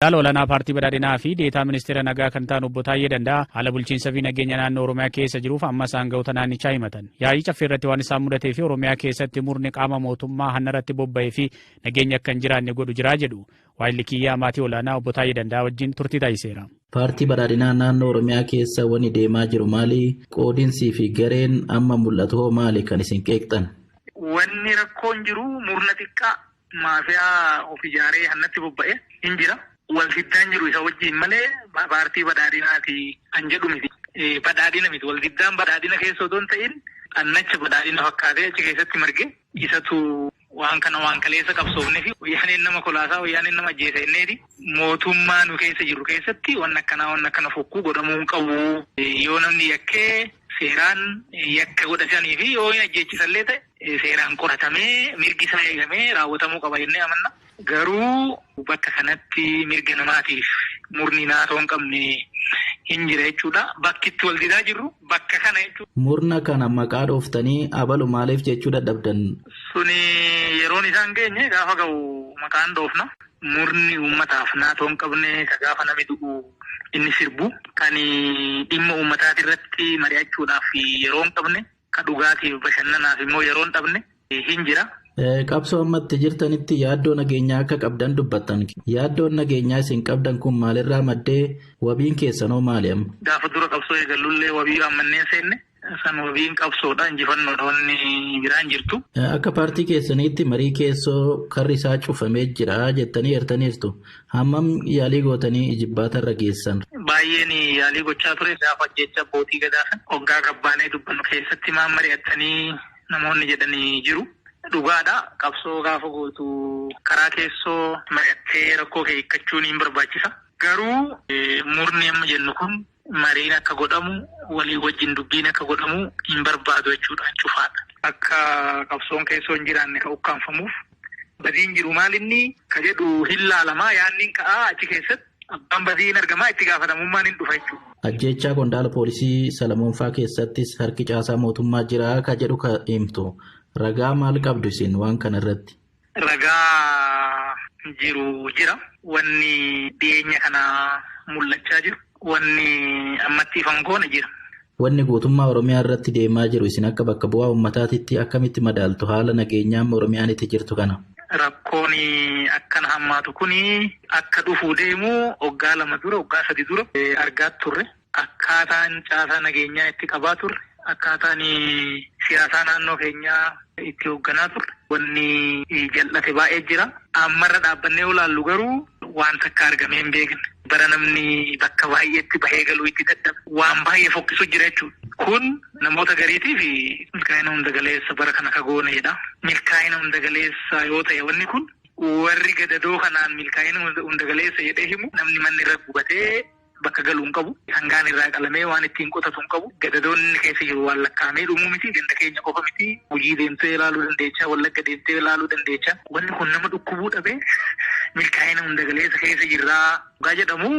Qondaala olaanaa paartii badhaadhinaa fi deetaa ministeera nagaa kan ta'an obbo Taayyee Danda'a haala bulchiinsa fi nageenya naannoo Oromiyaa keessa jiruuf ammas aangawoota naannichaa himatan. Yaa'ii caffee irratti waan isaan mudatee fi Oromiyaa keessatti murni qaama mootummaa hanna irratti bobba'ee fi nageenya akka hin jiraanne godhu jiraa jedhu. Waayilli kiyyaa maatii olaanaa obbo Taayyee Danda'a wajjin turtii taasiseera. Paartii badhaadhinaa naannoo Oromiyaa keessa wanni deemaa jiru maali? Qoodinsii fi gareen amma mul'atu hoo maali kan isin qeeqxan? Wanni rakkoon jiru murna xiqqaa maafiyaa of ijaaree hannatti bobba'e hin jira. Wal diddaan jiru isa wajjin malee paartii badhaadhinaati kan jedhu miti. Badhaadhina miti. Wal diddaan badhaadhina keessa otoo hin ta'in annacha badhaadhina fakkaatee achi keessatti marge isatu waan kana waan kaleessa qabsoofnee fi wayyaaneen nama kolaasaa wayyaaneen nama ajjeesa inneeti. Mootummaa nu keessa jiru keessatti waan akkanaa waan akkana fokkuu godhamuu hin qabu. Yoo namni yakkee seeraan yakka godhatanii fi yoo hin ajjeechisallee ta'e seeraan qoratamee mirgi isaa eegamee raawwatamuu qaba jennee amanna. Garuu bakka kanatti mirga namaatiif murni naatoo hin qabne hin jira jechuudha. Bakki itti wal didaa jirru bakka kana jechuudha. Murna kana maqaa dhooftanii abalu maaliif jechuu dadhabdan? Suni yeroon isaan geenye gaafa ga'u maqaan dhoofna. Murni uummataaf naatoo hin qabne ka gaafa namni du'u inni sirbu kan dhimma uummataati irratti mari'achuudhaaf yeroo hin qabne ka dhugaatiif bashannanaaf immoo yeroo hin dhabne hin jira. Qabsoo ammatti jirtanitti yaaddoo nageenyaa akka qabdan dubbattan. Yaaddoon nageenyaa isin qabdan kun maalirraa maddee wabiin keessanoo maali amma? Gaafa dura qabsoo eegallullee wabii manneen seenne san wabiin qabsoodha injifannoodha wanni biraan jirtu. Akka paartii keessaniitti marii keessoo karri isaa cufamee jira jettanii eertaniirtu. Hammam yaalii gootanii ijibbaata irra geessan? Baay'een yaalii gochaa ture gaafa jecha abbootii gadaa san hoggaa gabbaanee dubbannu keessatti maan mari'attanii namoonni jedhanii jiru. Dhugaadha. Qabsoo gaafa gootu karaa keessoo mari'attee rakkoo kee hiikkachuun hin barbaachisa. Garuu murni amma jennu kun mariin akka godhamu walii wajjin dubbiin akka godhamu hin barbaadu jechuudha cufaadha. Akka qabsoon keessoo hin jiraanne kan ukkaanfamuuf badiin jiru maalinni ka jedhu hin laalamaa yaanni ka'aa achi keessatti abbaan badii hin argamaa itti gaafatamummaan hin dhufa jechuudha. Ajjeechaa qondaala poolisii Salamoonfaa keessattis harki caasaa mootummaa jira ka jedhu ka himtu. Ragaa maal qabdu isin waan kana irratti? Ragaa jiru jira. Wanni dhiyeenya kana mul'achaa jiru. Wanni ammatti ifan goone jira. Wanni guutummaa Oromiyaa irratti deemaa jiru isin akka bakka bu'aa uummataatitti akkamitti madaaltu haala nageenyaa amma Oromiyaan itti jirtu kana? Rakkoon akkana hammaatu kuni akka dhufuu deemu waggaa 2 dura waggaa 3 dura argaa turre. Akkaataan caasaa nageenyaa itti qabaa turre. Akkaataan siyaasaa naannoo keenyaa itti hoogganaa turre. Wanni jal'ate baay'ee jira. Ammarra dhaabbannee olaallu garuu waan takka argamee hin beekne. Bara namni bakka baay'eetti bahee galuu itti dadhabe. Waan baay'ee fokkisu jira jechuudha. Kun namoota gariitiif milkaa'ina hunda galeessa bara kana ka gooneedha. Milkaa'ina hunda galeessa yoo ta'e wanni kun warri gadadoo kanaan milkaa'ina hunda galeessa jedhee himu namni manni irra gubatee bakka galuu hin qabu. Hangaan irraa qalamee waan ittiin qotatu hin qabu. Gadadoonni keessa jiru waan lakkaa'amee dhumuu miti. Ganda keenya qofa miti. Hojii deemtee ilaaluu dandeecha. Wallagga deemtee ilaaluu dandeecha. Wanni kun nama dhukkubuu dhabee milkaa'ina hunda galeessa keessa jirraa dhugaa jedhamu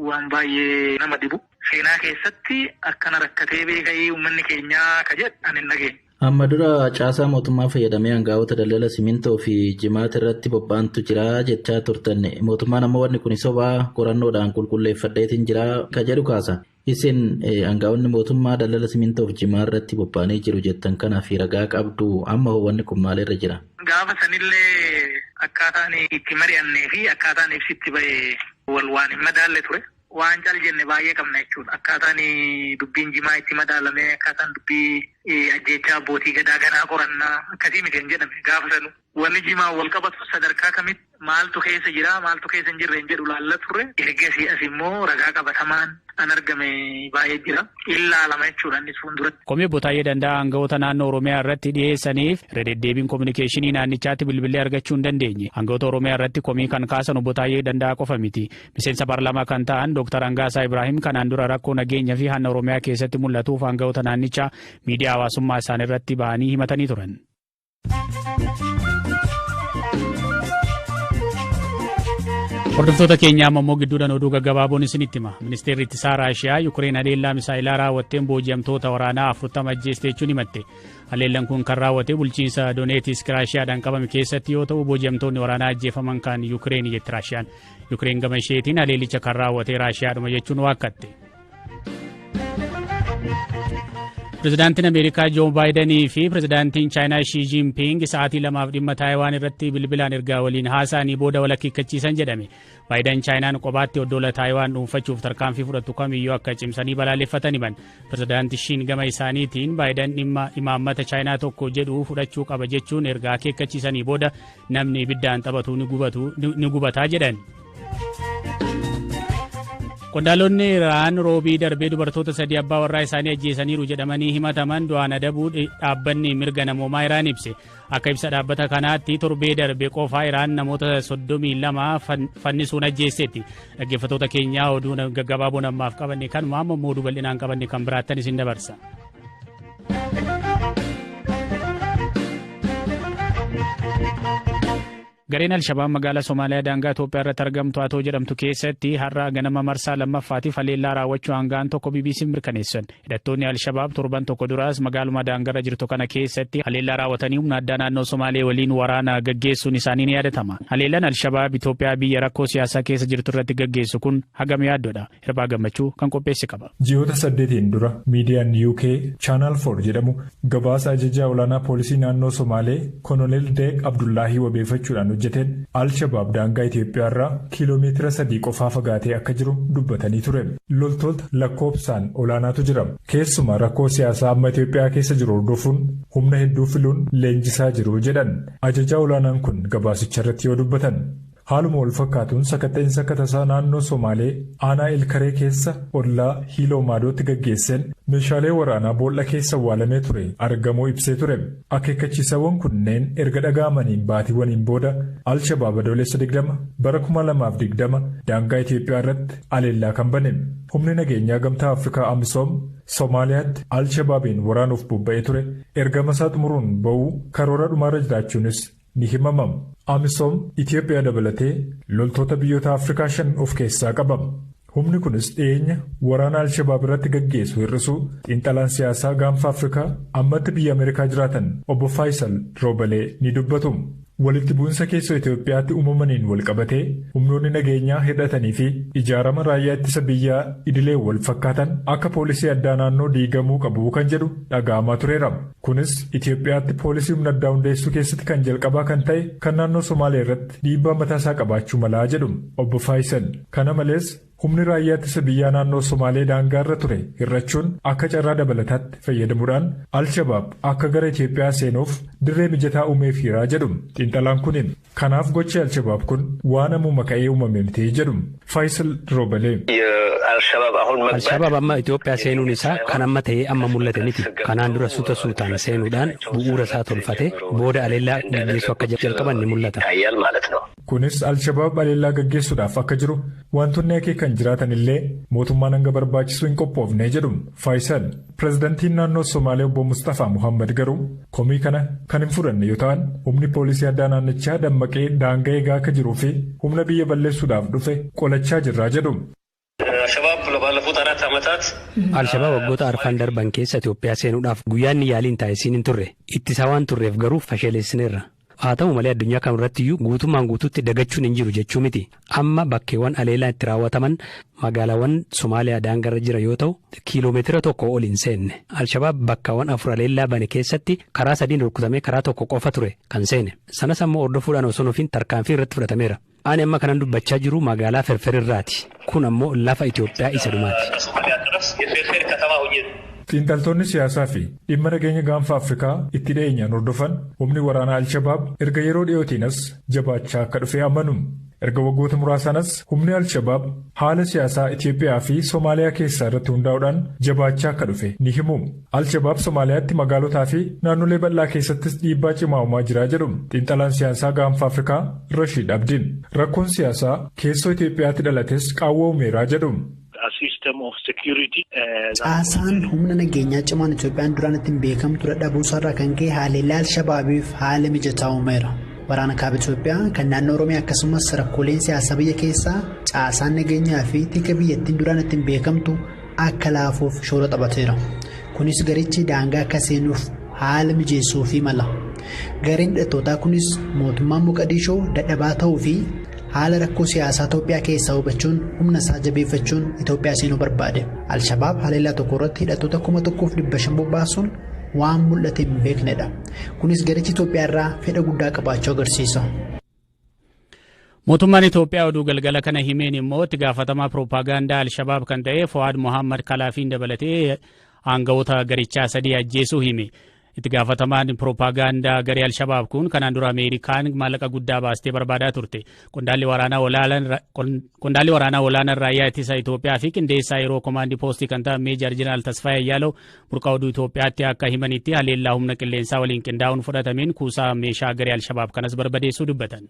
waan baay'ee nama dhibu. Seenaa keessatti akkana rakkatee beeka'ee uummanni keenyaa ka jedhu ani hin dhageenye. Amma dura caasaa mootummaa fayyadamee hangaa'ota daldala simintoo fi jimaata irratti bobba'antu jira jechaa turtan. Mootummaan ammoo wanni kun sobaa qorannoodhaan qulqulleeffadheetiin jira ka jedhu kaasa. Isin hangaa'onni mootummaa daldala simintoo fi jimaa irratti bobba'anii jiru jettan kanaaf ragaa qabdu amma hoo wanni kun maalirra jira? Gaafa sanillee akkaataan itti mari'annee fi akkaataan ibsitti ba'e wal waan hin madaalle ture. Waan cal jenne baay'ee qabna jechuudha. Akkaataan dubbiin jimaa itti madaalamee akkaataan dubbii ajjeechaa abbootii gadaa ganaa qorannaa akkasii miti hin jedhame gaafa sanu. Wanni jimaa wal qabatu sadarkaa kamitti maaltu keessa jira maaltu keessa hin jirre hin jedhu laalla turre. Ergasii as immoo ragaa qabatamaan an argame baay'ee jira. Ilaalama jechuudha innis fuulduratti. Komii obbo Taayyee Danda'a aangawoota naannoo Oromiyaa irratti dhiyeessaniif irra deddeebiin kominikeeshinii naannichaatti bilbilee argachuu hin dandeenye. Aangawoota Oromiyaa irratti komii kan kaasan obbo Taayyee Danda'a qofa miti. Miseensa paarlaamaa kan ta'an Dr. Angaasaa Ibrahim kanaan dura rakkoo nageenya fi hanna Oromiyaa keessatti mul'atuuf aangawoota naannichaa miidiyaa hawaasummaa isaan irratti ba'anii himatanii turan. Hordoftoota keenyaa ammoo gidduudhaan oduu gaggabaaboon isinitti hima. Ministeerri ittisaa Raashiyaa Yukireen haleellaa misaa'ilaa raawwatteen booji'amtoota waraanaa 40 ajjeeste jechuun himatte. Haleellaan kun kan raawwate bulchiinsa Dooneetisk Raashiyaadhaan qabame keessatti yoo ta'u booji'amtoonni waraanaa ajjeefaman kan Yukireen jetti Raashiyaan. Yukireen gama isheetiin haleellicha kan raawwate Raashiyaadhuma jechuun waakkatte. Pirezidaantiin Ameerikaa Joo Baayidanii fi pirezidaantiin Chaayinaa Shii Jinping sa'aatii 2 dhimma Taayiwaan irratti bilbilaan ergaa waliin haasa'anii booda wal akeekkachiisan jedhame. Baayidan Chaayinaan kophaatti oddola Taayiwaan dhuunfachuuf tarkaanfii fudhattu kamiyyuu akka cimsanii balaaleffatan himan. Pirezidaanti Shiin gama isaaniitiin Baayidan dhimma imaammata Chaayinaa tokko jedhu fudhachuu qaba jechuun ergaa akeekkachiisanii booda namni ibiddaan taphatu ni gubataa jedhan. Qondaalonni Iraan roobii darbee dubartoota 3 abbaa warraa isaanii ajjeesaniiru jedhamanii himataman du'aan adabuu dhaabbanni mirga namoomaa Iraan ibse. Akka ibsa dhaabbata kanaatti torbee darbe qofaa Iraan namoota 32 fannisuun ajjeesseetti. Dhaggeeffattoota keenyaa oduu gaggabaaboon ammaaf qabanne kanuma amma immoo oduu bal'inaan qabanne kan biraattan isin dabarsa. Gareen Alshabaab magaalaa Somaaliyaa daangaa Itoophiyaa irratti argamtu Atoo jedhamtu keessatti har'a ganama marsaa lammaffaatiif haleellaa raawwachuu hangaan tokko BBC'n mirkaneessan. Hidhattoonni Alshabaab torban tokko duraas magaaluma daangarra jirtu kana keessatti haleellaa raawwatanii humna addaa naannoo Somaalee waliin waraana gaggeessuun isaanii ni yaadatama. Haleellaan Alshabaab Itoophiyaa biyya rakkoo siyaasaa keessa jirtu irratti gaggeessu kun hagam yaaddoodha. Hirbaa Gammachuu kan qopheesse qaba. Ji'oota 8 dura miidiyaan UK Channel 4 jedhamu gabaasa ajajaa olaanaa poolisii naannoo Somaalee Koloneel Deeq Abdullaahii wabeeffachuudhaan hojjeteen Alshabaab daangaa Itoophiyaa irraa kiiloomeetira 3 qofaa fagaatee akka jiru dubbatanii ture. Loltoota lakkoofsaan olaanaatu jira. Keessumaa rakkoo siyaasaa amma Itoophiyaa keessa jiru hordofuun humna hedduu filuun leenjisaa jiru jedhan. Ajajaa olaanaan kun gabaasicha irratti yoo dubbatan. Haaluma wal fakkaatuun sakatta'insa akka tasaa naannoo Somaalee aanaa Ilkaree keessa ollaa Hiiloo Maadootti gaggeesseen meeshaalee waraanaa boolla keessa awwaalamee ture argamuu ibsee ture. Akeekkachiisawwan kunneen erga dhaga'amaniin baatiiwwaniin booda Alshabaab adoolessa 20 bara 2020 daangaa Itoophiyaa irratti haleellaa kan bane. Humni nageenyaa gamtaa Afrikaa Amisoom Somaaliyaatti Alshabaabiin waraanuuf bobba'ee ture ergama isaa xumuruun ba'uu karoora dhumaarra jiraachuunis ni himama. Amisoom Itoophiyaa dabalatee loltoota biyyoota Afrikaa 5 of keessaa qaba. Humni kunis dhiyeenya waraana Alshabaab irratti gaggeessu hir'isuu xiinxalaan siyaasaa gaanfa Afrikaa ammatti biyya Ameerikaa jiraatan obbo Faayisal Roobalee ni dubbatu. Walitti bu'insa keessoo Itoophiyaatti uumamaniin wal qabatee humnoonni nageenyaa hir'atanii fi ijaarama raayyaa ittisa biyyaa idilee wal fakkaatan akka poolisii addaa naannoo diigamuu qabu kan jedhu dhaga'amaa tureera. Kunis Itoophiyaatti poolisii humna addaa hundeessuu keessatti kan jalqabaa kan ta'e kan naannoo Somaalee irratti dhiibbaa mataasaa qabaachuu malaa jedhu obbo Faayisal. Kana malees humni raayyaa ittisa biyyaa naannoo Somaalee daangaarra ture hir'achuun akka carraa dabalataatti fayyadamuudhaan Alshabaab akka gara Itoophiyaa seenuuf dirree mijataa uumeefiiraa jedhu xiinxalaan kun. Kanaaf gochi Alshabaab kun waan ammuma ka'ee uumame miti jedhu Faayisal Roobalee. Alshabaab amma Itoophiyaa seenuun isaa kan amma ta'ee amma mul'ate miti. Kanaan dura suuta suutaan seenuudhaan bu'uura isaa tolfate booda haleellaa gaggeessuu akka jalqaban ni mul'ata. Kunis Alshabaab haleellaa gaggeessuudhaaf akka jiru wantoonni akeekan jiraatan illee mootummaan hanga barbaachisu hin qophoofne jedhu Faayisal. Pirezidantiin naannoo Somaalee obbo Mustafaa Muhammad garuu komii kana kan hin fudhanne yoo ta'an humni poolisii addaa naannichaa dammaqee daangaa eegaa akka jiruu fi humna biyya balleessuudhaaf dhufe qolachaa jirraa jedhu. Alshabaab waggoota arfan darban keessa Itoophiyaa seenuudhaaf guyyaan yaaliin taasisiin hin turre. Ittisaa waan turreef garuu fashaleessineerra. Haa ta'u malee addunyaa kamirratti iyyuu guutummaan guutuutti dagachuun hin jiru jechuu miti. Amma bakkeewwan haleellaan itti raawwataman magaalaawwan Somaaliyaa daangarra jira yoo ta'u kiiloomeetira 1 ol hin seenne. Alshabaab bakkaawwan 4 haleellaa bane keessatti karaa 3 rukutamee karaa 1 qofa ture kan seene. Sanas ammoo hordofuudhaan osoo nufiin tarkaanfii irratti fudhatameera. Ani amma kanan dubbachaa jiru magaalaa Ferferirraati. Kun ammoo lafa Itoophiyaa isa dhumaati. Xiinxaltoonni siyaasaa fi dhimma nageenya gaanfa Afrikaa itti dhiyeenyaan hordofan humni waraanaa Alshabaab erga yeroo dhiyootiinas jabaachaa akka dhufe amanu. Erga waggoota muraasaanas humni Alshabaab haala siyaasaa Itoophiyaa fi Somaaliyaa keessaa irratti hundaa'uudhaan jabaachaa akka dhufe ni himu. Alshabaab Somaaliyaatti magaalotaa fi naannolee bal'aa keessattis dhiibbaa cimaa uumaa jira jedhu xiinxalaan siyaasaa gaanfa Afrikaa Rashiid Abdiin. Rakkoon siyaasaa keessoo Itoophiyaatti dhalates qaawwa uumeeraa jedhu. Caasaan humna nageenyaa cimaan Itoophiyaan duraan ittiin beekamtu dadhabuu isaarraa kan ka'e haleellaa Alshabaabiif haala mijataa uumeera. Waraana kaaba Itoophiyaa kan naannoo Oromiyaa akkasumas rakkooleen siyaasaa biyya keessaa caasaan nageenyaa fi tika biyyattiin duraan ittiin beekamtu akka laafuuf shoora taphateera. Kunis garichi daangaa akka seenuuf haala mijeessuu fi mala. Gareen hidhattootaa kunis mootummaan Moqadishoo dadhabaa ta'uu fi haala rakkoo siyaasaa Itoophiyaa keessaa hubachuun humna isaa jabeeffachuun Itoophiyaa seenuu barbaade. Alshabaab haleellaa tokko irratti hidhattoota 1500 bobbaasuun waan mul'ate hin beeknedha. Kunis garichi Itoophiyaa irraa fedha guddaa qabaachuu agarsiisa. Mootummaan Itoophiyaa oduu galgala kana himeen immoo itti gaafatamaa piroopaagandaa Alshabaab kan ta'e Fuwaad Mohammad Kalaafiin dabalatee aangawoota garichaa sadii ajjeesuu hime. Itti gaafatamaan piroopaagandaa garee Alshabaab kun kanaan dura Ameerikaan maallaqa guddaa baastee barbaadaa turte. Qondaalli waraanaa olaanaan raayyaa ittisa Itoophiyaa fi qindeessaa yeroo komaandii poostii kan ta'an Meejar Jeneraal Tasfaayee Ayyaalew burqaa oduu Itoophiyaatti akka himanitti, haleellaa humna qilleensaa waliin qindaa'uun fudhatameen kuusaa meeshaa garee Alshabaab kanas barbadeessuu dubbatan.